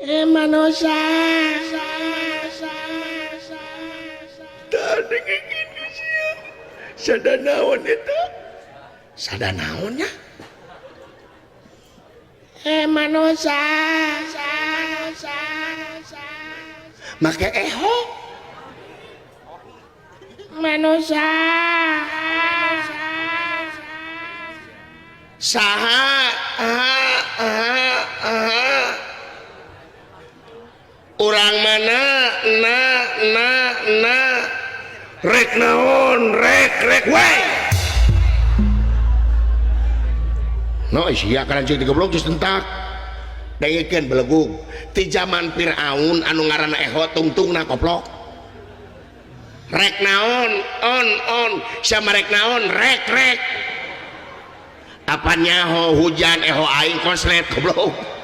Eh manusia. Tadi gini sia. Sada naon eta? Sada naon nya? Eh manusia. Make eho. Manusia. Saha ha ha ha. Urang mana na na na rek naon rek rek we. No sia kana cek digoblok geus tentak. Dengekeun belegug ti zaman Firaun anu ngaranna eho tungtungna koplok. Rek naon on on sia rek naon rek rek. Apa nyaho hujan eho aing koslet goblok.